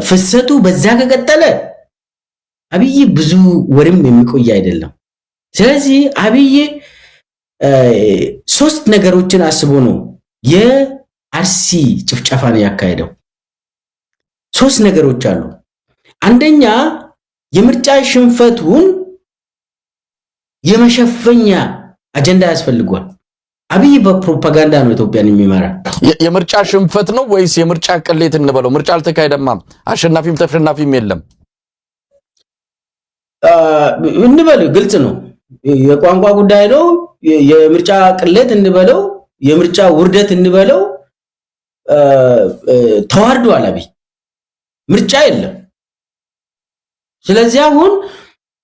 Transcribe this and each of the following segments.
ፍሰቱ በዛ ከቀጠለ አብይ ብዙ ወርም የሚቆይ አይደለም። ስለዚህ አብይ ሶስት ነገሮችን አስቦ ነው የአርሲ ጭፍጨፋን ያካሄደው። ሶስት ነገሮች አሉ። አንደኛ የምርጫ ሽንፈቱን የመሸፈኛ አጀንዳ ያስፈልጓል። አብይ በፕሮፓጋንዳ ነው ኢትዮጵያን የሚመራ። የምርጫ ሽንፈት ነው ወይስ የምርጫ ቅሌት እንበለው? ምርጫ አልተካሄደማ፣ አሸናፊም ተሸናፊም የለም እንበል። ግልጽ ነው፣ የቋንቋ ጉዳይ ነው። የምርጫ ቅሌት እንበለው፣ የምርጫ ውርደት እንበለው፣ ተዋርዷል አብይ። ምርጫ የለም። ስለዚህ አሁን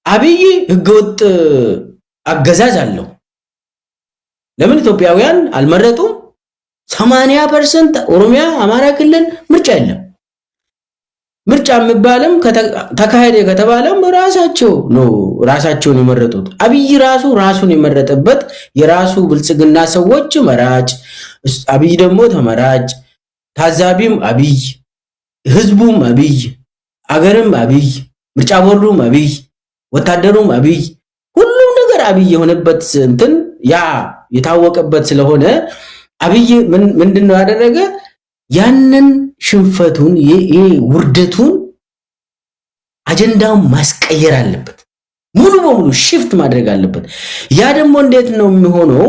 አብይ ህገወጥ አገዛዝ አለው። ለምን ኢትዮጵያውያን አልመረጡም? 80% ኦሮሚያ፣ አማራ ክልል ምርጫ የለም። ምርጫ የሚባልም ተካሄደ ከተባለም ራሳቸው ነው ራሳቸውን የመረጡት። አብይ ራሱ ራሱን የመረጠበት የራሱ ብልጽግና ሰዎች መራጭ፣ አብይ ደግሞ ተመራጭ፣ ታዛቢም አብይ፣ ህዝቡም አብይ፣ አገርም አብይ፣ ምርጫ ቦርዱም አብይ፣ ወታደሩም አብይ፣ ሁሉም ነገር አብይ የሆነበት እንትን ያ የታወቀበት ስለሆነ አብይ ምንድን ነው ያደረገ? ያንን ሽንፈቱን ይሄ ውርደቱን አጀንዳውን ማስቀየር አለበት። ሙሉ በሙሉ shift ማድረግ አለበት። ያ ደግሞ እንዴት ነው የሚሆነው?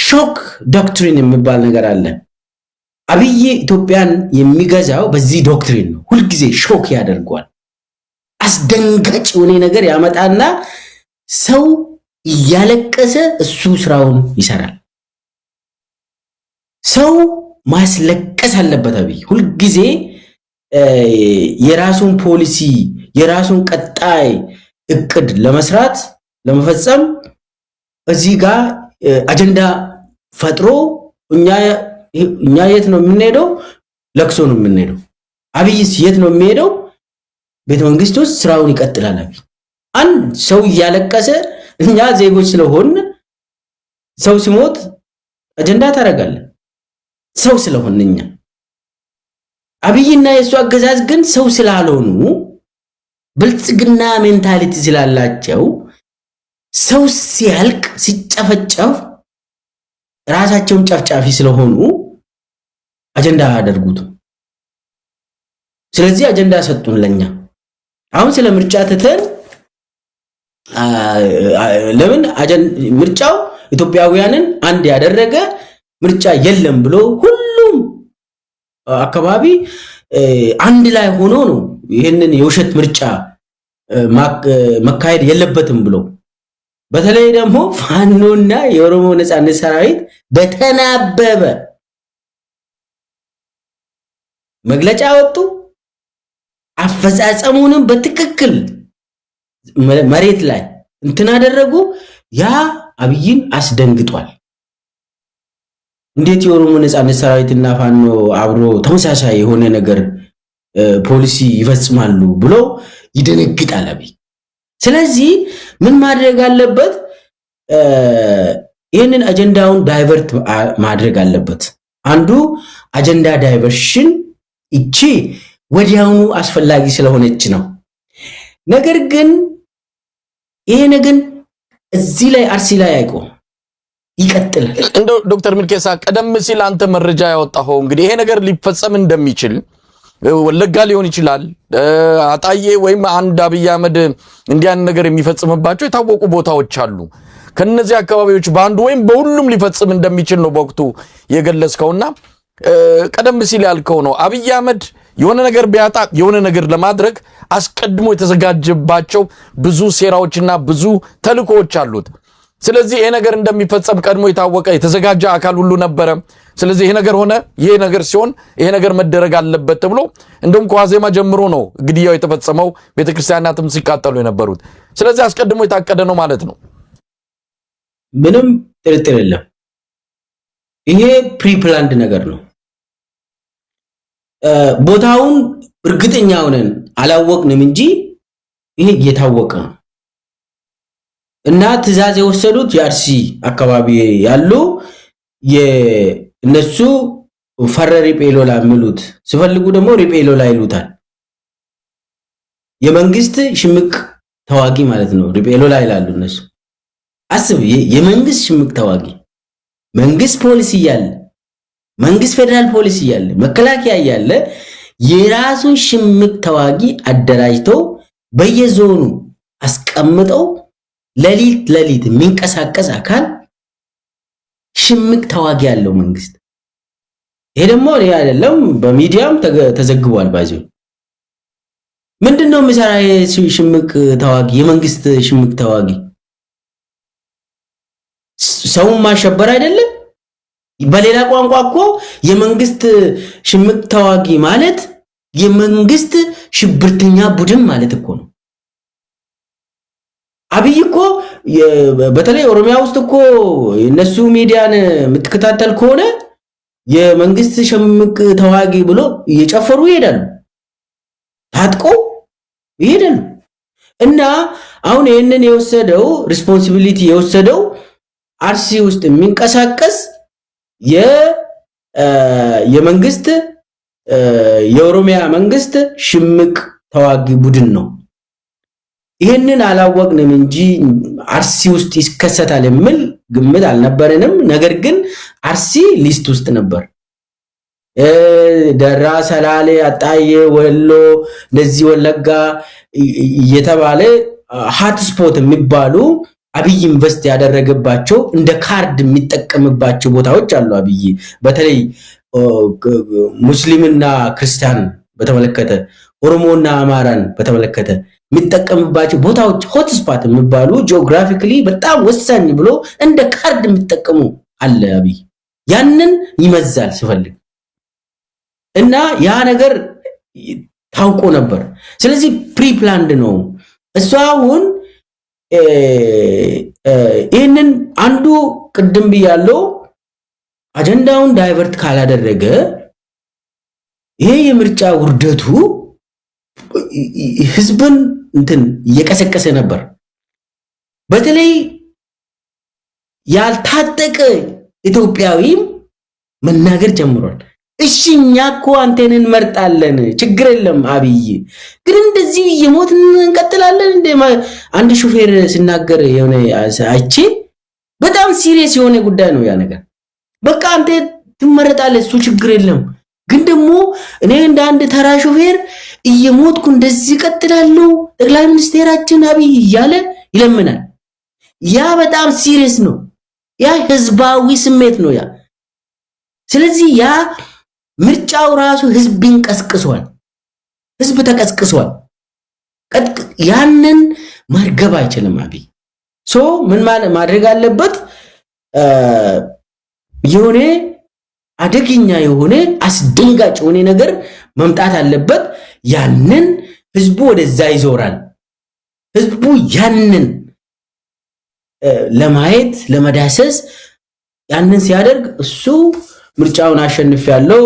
Shock doctrine የሚባል ነገር አለ። አብይ ኢትዮጵያን የሚገዛው በዚህ doctrine ነው። ሁልጊዜ shock ያደርገዋል። አስደንጋጭ የሆነ ነገር ያመጣና ሰው እያለቀሰ እሱ ስራውን ይሰራል። ሰው ማስለቀስ አለበት። አብይ ሁልጊዜ የራሱን ፖሊሲ የራሱን ቀጣይ እቅድ ለመስራት ለመፈጸም እዚህ ጋር አጀንዳ ፈጥሮ እኛ የት ነው የምንሄደው? ለቅሶ ነው የምንሄደው። አብይስ የት ነው የሚሄደው? ቤተ መንግስት ውስጥ ስራውን ይቀጥላል። አብይ አንድ ሰው እያለቀሰ እኛ ዜጎች ስለሆን ሰው ሲሞት አጀንዳ ታደርጋለህ። ሰው ስለሆን እኛ አብይና የእሱ አገዛዝ ግን ሰው ስላልሆኑ ብልጽግና mentality ስላላቸው ሰው ሲያልቅ ሲጨፈጨፍ ራሳቸውን ጨፍጫፊ ስለሆኑ አጀንዳ አያደርጉትም። ስለዚህ አጀንዳ ሰጡን ለኛ። አሁን ስለ ምርጫ ትተን ለምን ምርጫው ኢትዮጵያውያንን አንድ ያደረገ ምርጫ የለም ብሎ ሁሉም አካባቢ አንድ ላይ ሆኖ ነው ይህንን የውሸት ምርጫ መካሄድ የለበትም ብሎ፣ በተለይ ደግሞ ፋኖና የኦሮሞ ነጻነት ሰራዊት በተናበበ መግለጫ ወጡ። አፈጻጸሙንም በትክክል መሬት ላይ እንትን አደረጉ። ያ አብይን አስደንግጧል። እንዴት የኦሮሞ ነጻነት ሰራዊትና ፋኖ አብሮ ተመሳሳይ የሆነ ነገር ፖሊሲ ይፈጽማሉ ብሎ ይደነግጣል አብይ። ስለዚህ ምን ማድረግ አለበት? ይህንን አጀንዳውን divert ማድረግ አለበት። አንዱ አጀንዳ diversion እቺ ወዲያውኑ አስፈላጊ ስለሆነች ነው። ነገር ግን ይሄ ነገር እዚህ ላይ አርሲ ላይ አይቆም፣ ይቀጥላል። እንደው ዶክተር ሚልኬሳ ቀደም ሲል አንተ መረጃ ያወጣኸው እንግዲህ ይሄ ነገር ሊፈጸም እንደሚችል ወለጋ ሊሆን ይችላል፣ አጣዬ ወይም አንድ አብይ አህመድ እንዲያን ነገር የሚፈጽምባቸው የታወቁ ቦታዎች አሉ። ከነዚህ አካባቢዎች በአንዱ ወይም በሁሉም ሊፈጽም እንደሚችል ነው በወቅቱ የገለጽከውና ቀደም ሲል ያልከው ነው። አብይ አህመድ የሆነ ነገር ቢያጣ የሆነ ነገር ለማድረግ አስቀድሞ የተዘጋጀባቸው ብዙ ሴራዎችና ብዙ ተልእኮዎች አሉት። ስለዚህ ይሄ ነገር እንደሚፈጸም ቀድሞ የታወቀ የተዘጋጀ አካል ሁሉ ነበረ። ስለዚህ ይሄ ነገር ሆነ፣ ይሄ ነገር ሲሆን ይሄ ነገር መደረግ አለበት ተብሎ እንደውም ከዋዜማ ጀምሮ ነው ግድያው የተፈጸመው፣ ቤተክርስቲያናትም ሲቃጠሉ የነበሩት። ስለዚህ አስቀድሞ የታቀደ ነው ማለት ነው። ምንም ጥርጥር የለም። ይሄ pre-planned ነገር ነው። ቦታውን እርግጠኛ ሆነን አላወቅንም እንጂ ይሄ እየታወቀ ነው። እና ትዕዛዝ የወሰዱት የአርሲ አካባቢ ያሉ የእነሱ Farra riphee lolaa የሚሉት፣ ሲፈልጉ ደግሞ riphee lolaa ይሉታል። የመንግስት ሽምቅ ተዋጊ ማለት ነው። Riphee lolaa ይላሉ እነሱ። አስብ፣ የመንግስት ሽምቅ ተዋጊ፣ መንግስት ፖሊስ እያለ፣ መንግስት ፌዴራል ፖሊስ እያለ፣ መከላከያ እያለ የራሱን ሽምቅ ተዋጊ አደራጅቶ በየዞኑ አስቀምጠው ለሊት ለሊት የሚንቀሳቀስ አካል፣ ሽምቅ ተዋጊ ያለው መንግስት። ይሄ ደግሞ እኔ አይደለም፣ በሚዲያም ተዘግቧል። By the way ምንድነው የሚሰራ ሽምቅ ተዋጊ? የመንግስት ሽምቅ ተዋጊ ሰውን ማሸበር አይደለም? በሌላ ቋንቋ እኮ የመንግስት ሽምቅ ተዋጊ ማለት የመንግስት ሽብርተኛ ቡድን ማለት እኮ ነው። አብይ እኮ በተለይ ኦሮሚያ ውስጥ እኮ የነሱ ሚዲያን የምትከታተል ከሆነ የመንግስት ሽምቅ ተዋጊ ብሎ እየጨፈሩ ይሄዳሉ፣ ታጥቆ ይሄዳሉ። እና አሁን ይህንን የወሰደው፣ responsibility የወሰደው አርሲ ውስጥ የሚንቀሳቀስ የመንግስት፣ የኦሮሚያ መንግስት ሽምቅ ተዋጊ ቡድን ነው። ይህንን አላወቅንም እንጂ አርሲ ውስጥ ይከሰታል የሚል ግምት አልነበረንም። ነገር ግን አርሲ list ውስጥ ነበር። ደራ፣ ሰላሌ፣ አጣዬ፣ ወሎ፣ እንደዚህ ወለጋ እየተባለ hotspot የሚባሉ አብይ invest ያደረገባቸው፣ እንደ ካርድ የሚጠቀምባቸው ቦታዎች አሉ። አብይ በተለይ ሙስሊምና ክርስቲያን በተመለከተ፣ ኦሮሞና አማራን በተመለከተ የሚጠቀምባቸው ቦታዎች፣ hotspot የሚባሉ geographically በጣም ወሳኝ ብሎ እንደ ካርድ የሚጠቀሙ አለ አብይ። ያንን ይመዛል ሲፈልግ እና ያ ነገር ታውቆ ነበር። ስለዚህ pre-planned ነው። እሱ አሁን ይህንን አንዱ ቅድም ብያለው፣ አጀንዳውን divert ካላደረገ ይሄ የምርጫ ውርደቱ ህዝብን እንትን እየቀሰቀሰ ነበር። በተለይ ያልታጠቀ ኢትዮጵያዊም መናገር ጀምሯል። እሺ እኛ እኮ አንተን እንመርጣለን፣ ችግር የለም አብይ፣ ግን እንደዚህ እየሞትን እንቀጥላለን እንደ አንድ ሹፌር ሲናገር የሆነ አይቼ፣ በጣም serious የሆነ ጉዳይ ነው ያ ነገር። በቃ አንተ ትመረጣለህ፣ እሱ ችግር የለም፣ ግን ደግሞ እኔ እንደ አንድ ተራ ሹፌር እየሞትኩ እንደዚህ እቀጥላለሁ ጠቅላይ ሚኒስቴራችን አብይ እያለ ይለምናል። ያ በጣም serious ነው። ያ ህዝባዊ ስሜት ነው ያ። ስለዚህ ያ ምርጫው ራሱ ህዝብን ቀስቅሷል። ህዝብ ተቀስቅሷል። ያንን ማርገብ አይችልም አብይ። So ምን ማድረግ አለበት? የሆነ አደገኛ የሆነ፣ አስደንጋጭ የሆነ ነገር መምጣት አለበት። ያንን ህዝቡ ወደዛ ይዞራል። ህዝቡ ያንን ለማየት፣ ለመዳሰስ ያንን ሲያደርግ እሱ ምርጫውን አሸንፊያለሁ፣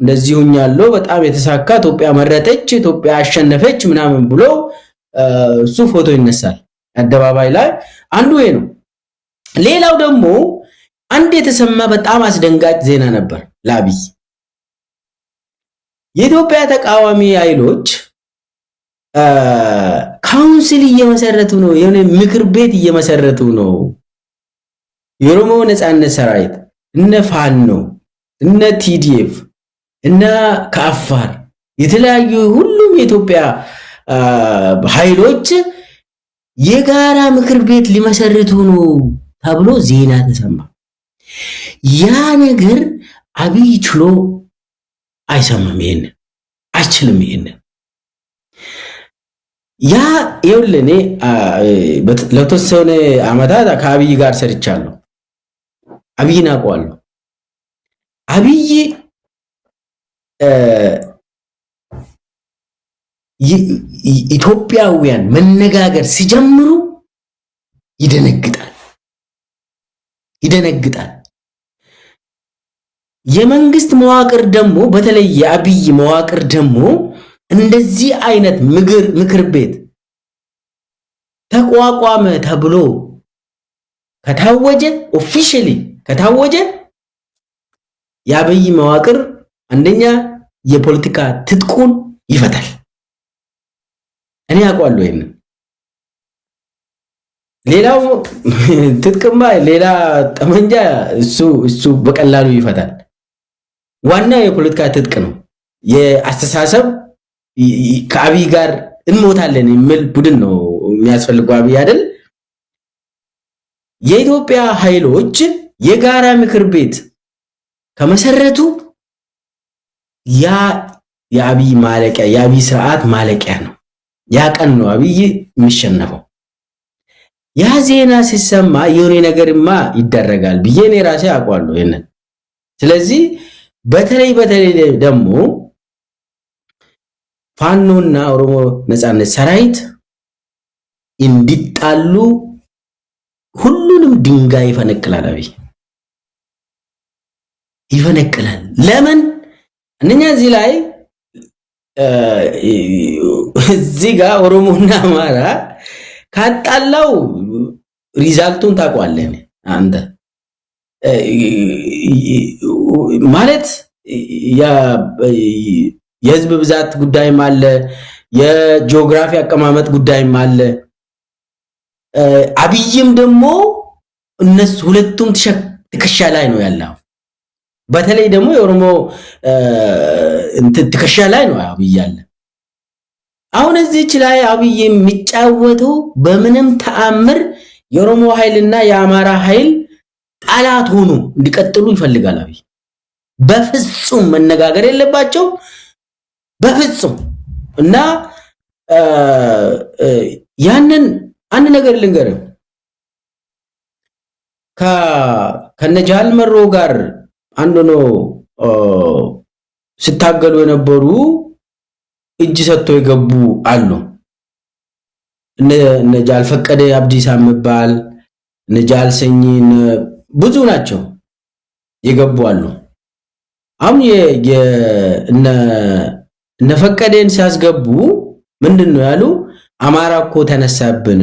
እንደዚህ ሁኛለሁ፣ በጣም የተሳካ፣ ኢትዮጵያ መረጠች፣ ኢትዮጵያ አሸነፈች ምናምን ብሎ እሱ ፎቶ ይነሳል አደባባይ ላይ። አንዱ ይሄ ነው። ሌላው ደግሞ አንድ የተሰማ በጣም አስደንጋጭ ዜና ነበር ለአብይ። የኢትዮጵያ ተቃዋሚ ኃይሎች council እየመሰረቱ ነው፣ የሆነ ምክር ቤት እየመሰረቱ ነው። የኦሮሞ ነጻነት ሰራዊት፣ እነ ፋኖ፣ እነ TDF እና ከአፋር የተለያዩ ሁሉም የኢትዮጵያ ኃይሎች የጋራ ምክር ቤት ሊመሰርቱ ነው ተብሎ ዜና ተሰማ። ያ ነገር አብይ ችሎ አይሰማም። ይሄንን አይችልም። ይሄንን ያ ይኸውልህ፣ እኔ ለተወሰነ ዓመታት ከአብይ ጋር ሰርቻለሁ። አብይን አውቀዋለሁ። አብይ ኢትዮጵያውያን መነጋገር ሲጀምሩ ይደነግጣል፣ ይደነግጣል። የመንግስት መዋቅር ደግሞ፣ በተለይ የአብይ መዋቅር ደግሞ እንደዚህ አይነት ምክር ቤት ተቋቋመ ተብሎ ከታወጀ፣ officially ከታወጀ የአብይ መዋቅር አንደኛ የፖለቲካ ትጥቁን ይፈታል። እኔ አውቀዋለሁ ይሄንን። ሌላው ትጥቅማ ሌላ ጠመንጃ እሱ በቀላሉ ይፈታል። ዋናው የፖለቲካ ትጥቅ ነው። የአስተሳሰብ ከአብይ ጋር እንሞታለን የሚል ቡድን ነው የሚያስፈልገው። አብይ አይደል? የኢትዮጵያ ኃይሎች የጋራ ምክር ቤት ከመሰረቱ ያ የአብይ ማለቂያ፣ የአብይ ስርዓት ማለቂያ ነው። ያ ቀን ነው አብይ የሚሸነፈው። ያ ዜና ሲሰማ የሆነ ነገርማ ይደረጋል ብዬ እኔ ራሴ አውቀዋለሁ ይሄንን። ስለዚህ በተለይ በተለይ ደግሞ ፋኖና ኦሮሞ ነጻነት ሰራዊት እንዲጣሉ ሁሉንም ድንጋይ ይፈነቅላል። አብይ ይፈነቅላል። ለምን? አንደኛ እዚህ ላይ እዚህ ጋር ኦሮሞና አማራ ካጣላው result ኡን ታውቀዋለህ አንተ። ማለት የህዝብ ብዛት ጉዳይም አለ፣ የጂኦግራፊ አቀማመጥ ጉዳይም አለ። አብይም ደግሞ እነሱ ሁለቱም ትከሻ ላይ ነው ያለው። በተለይ ደግሞ የኦሮሞ ትከሻ ላይ ነው አብይ ያለ። አሁን እዚች ላይ አብይ የሚጫወተው በምንም ተአምር የኦሮሞ ኃይልና የአማራ ኃይል ጠላት ሆኖ እንዲቀጥሉ ይፈልጋል አብይ። በፍጹም መነጋገር የለባቸው በፍጹም። እና ያንን አንድ ነገር ልንገርህ፣ ከነጃል መሮ ጋር አንድ ሆኖ ሲታገሉ የነበሩ እጅ ሰጥቶ የገቡ አሉ። እነ ጃል ፈቀደ አብዲሳ የሚባል፣ እነ ጃል ሰኚ፣ ብዙ ናቸው የገቡ አሉ። አሁን እነ ፈቀደን ሲያስገቡ ምንድን ነው ያሉ? አማራ እኮ ተነሳብን፣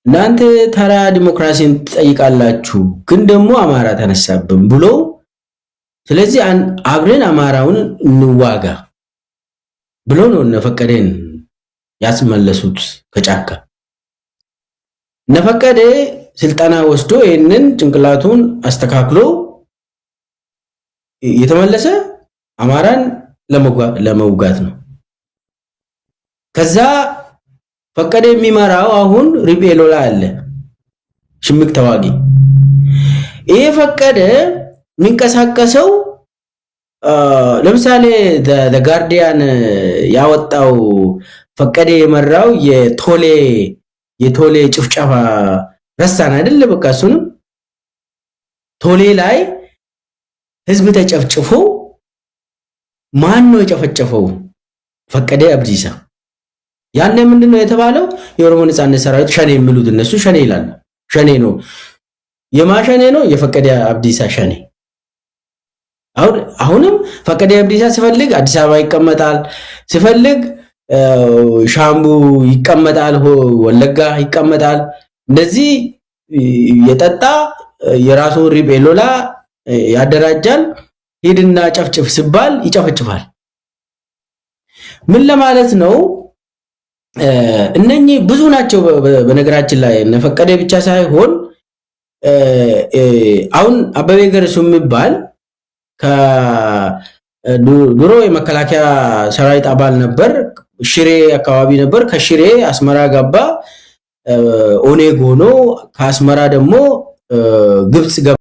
እናንተ ተራ ዲሞክራሲን ትጠይቃላችሁ፣ ግን ደግሞ አማራ ተነሳብን ብሎ፣ ስለዚህ አብረን አማራውን እንዋጋ ብሎ ነው እነ ፈቀደን ያስመለሱት ከጫካ። እነ ፈቀደ ስልጠና ወስዶ ይህንን ጭንቅላቱን አስተካክሎ የተመለሰ አማራን ለመውጋት ነው። ከዛ ፈቀደ የሚመራው አሁን ሪጴ ሎላ አለ ሽምቅ ተዋጊ። ይሄ ፈቀደ የሚንቀሳቀሰው ለምሳሌ The Guardian ያወጣው ፈቀደ የመራው የቶሌ ጭፍጨፋ ረሳን አይደለ? በቃ እሱንም ቶሌ ላይ ህዝብ ተጨፍጭፎ ማን ነው የጨፈጨፈው? ፈቀደ አብዲሳ። ያኔ ምንድነው የተባለው? የኦሮሞ ነጻነት ሰራዊት ሸኔ የሚሉት እነሱ ሸኔ ይላሉ። ሸኔ ነው። የማ ሸኔ ነው? የፈቀደ አብዲሳ ሸኔ። አሁንም ፈቀደ አብዲሳ ሲፈልግ አዲስ አበባ ይቀመጣል፣ ሲፈልግ ሻምቡ ይቀመጣል፣ ወለጋ ይቀመጣል። እንደዚህ የጠጣ የራሱን ሪጴ ሎላ ያደራጃል። ሂድና ጨፍጭፍ ሲባል ይጨፈጭፋል። ምን ለማለት ነው? እነኚህ ብዙ ናቸው። በነገራችን ላይ እነ ፈቀደ ብቻ ሳይሆን አሁን አበበ ገረሱ የሚባል ድሮ የመከላከያ ሰራዊት አባል ነበር። ሽሬ አካባቢ ነበር። ከሽሬ አስመራ ገባ፣ ኦኔግ ሆኖ ከአስመራ ደግሞ ግብጽ ገባ።